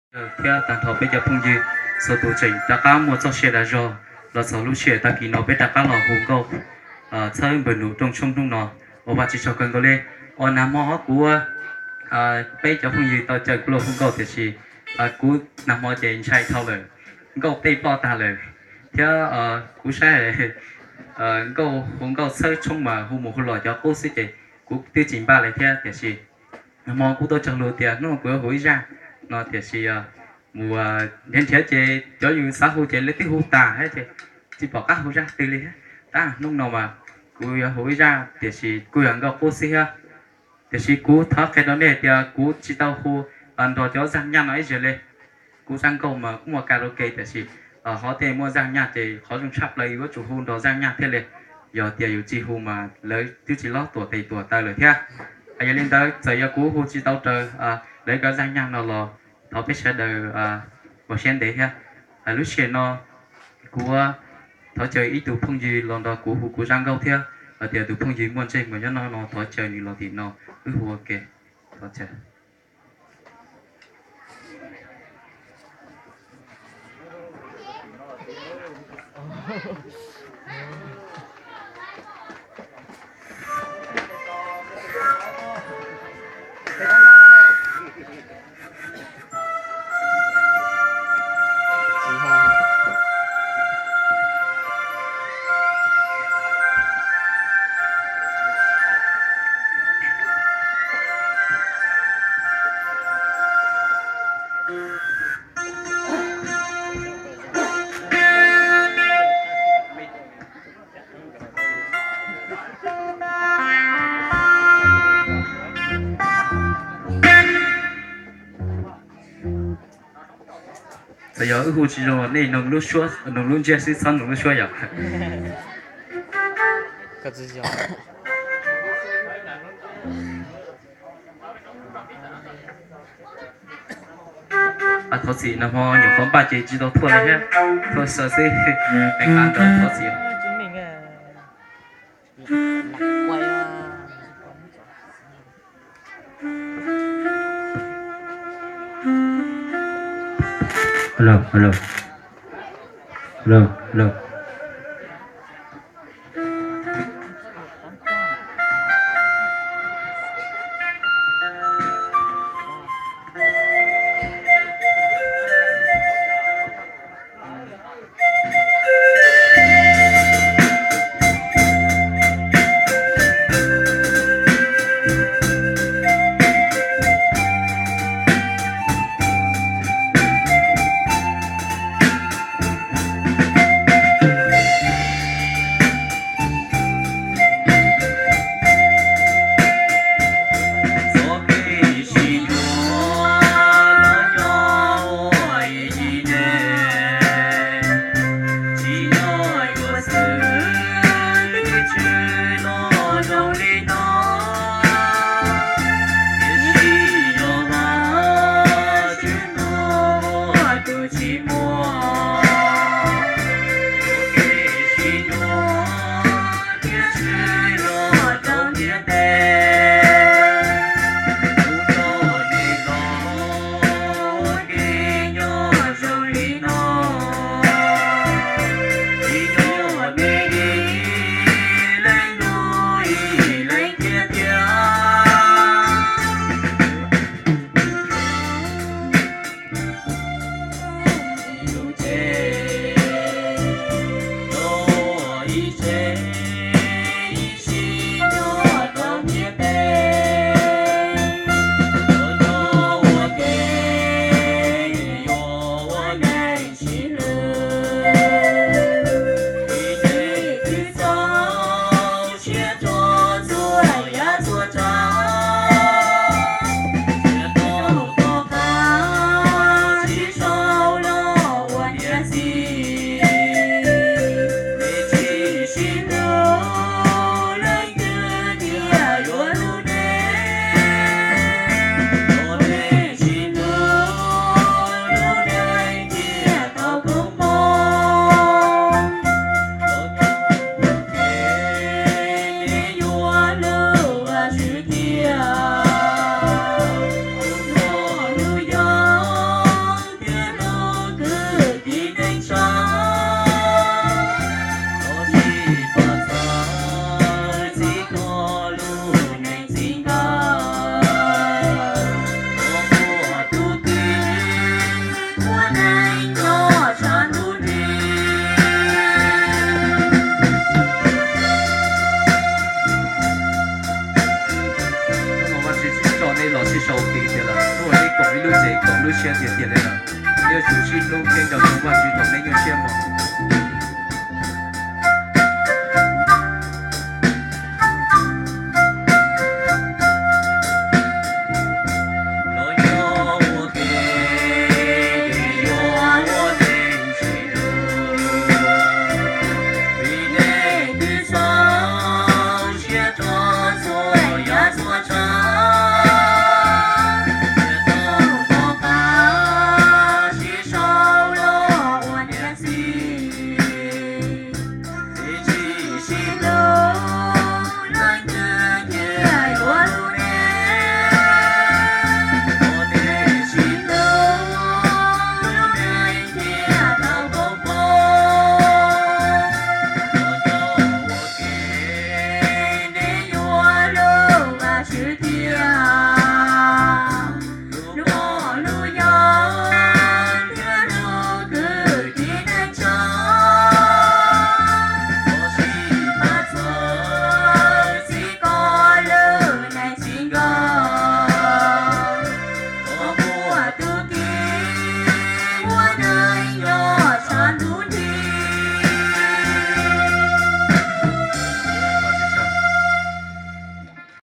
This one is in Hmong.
Thiab tag nrho peb cov phooj ywg txhua tus tseem rov qab muaj txoj sia dag zog los txog lub sij hawm tag kis no peb rov qab los hu nkauj txhawb npawg Nus rooj tshoob hnub no. Ua Vajtswv tsaug kawg nkaus li. Ua nag hmo kuv, peb cov phooj ywg tau caw kuv los hu nkauj tiam sis kuv nag hmo ces ntshai dhau lawm, nkauj tej ploj tag lawm. Thiab kuv saib nkauj hu nkauj txhawb tshoob mas hu mus hu los cov qub xwb ces kuv twb tsis npaj li thiab tiam sis nag hmo kuv tau cog lus tias hnub no kuv yuav hu ib zaj no tiam sis mus nrhiav nrhiav ces cov yus xav hu ces lawv twb hu tas thiab ces tsis pom qab hu zaj twg li thiab. Tab hnub no mas kuv yuav hu ib zaj tiam sis kuj yog nkauj qub xwb thiab. Tiam sis kuv thov qhia rau nej tias kuv tsis tau hu nrog cov zaj nyaj no ib zaug li. Kuv zaj nkauj mas kuj muaj karaoke tiam sis hov tej muaj zaj nyaj ces qhov zoo tshaj plaws yus yuav tsum hu nrog zaj nyaj thiaj li. Yog tias yus tsis hu mas lawv twb tsis lob tuam tes tuam taw lawm thiab. Yog li ntawd txawm yog kuv hu tsis tau raws lawv cov zaj nyaj no los thov peb sawv daws ua siab ntev thiab. Lub sij hawm no kuv thov caw ib tug phooj ywg los nrog kuv hu kuv zaj nkauj thiab hais tias tus phooj ywg muaj ntsej muag nyob no no thov caw nws los tim no wb hu ua ke. Thov caw. Txawm yog wb hu tsis zoo nej noog lub ntsiab xwb txhob noog lub suab yom. Thov txim nag hmo nyuam qhuav npaj ces tsis tau thuaj li thiab, thuaj xaws xwb, thov txim. Cia li lawm, peb yuav tsum sib hlub thiab nco ntsoov Vajtswv thaum nej nyuaj siab mog.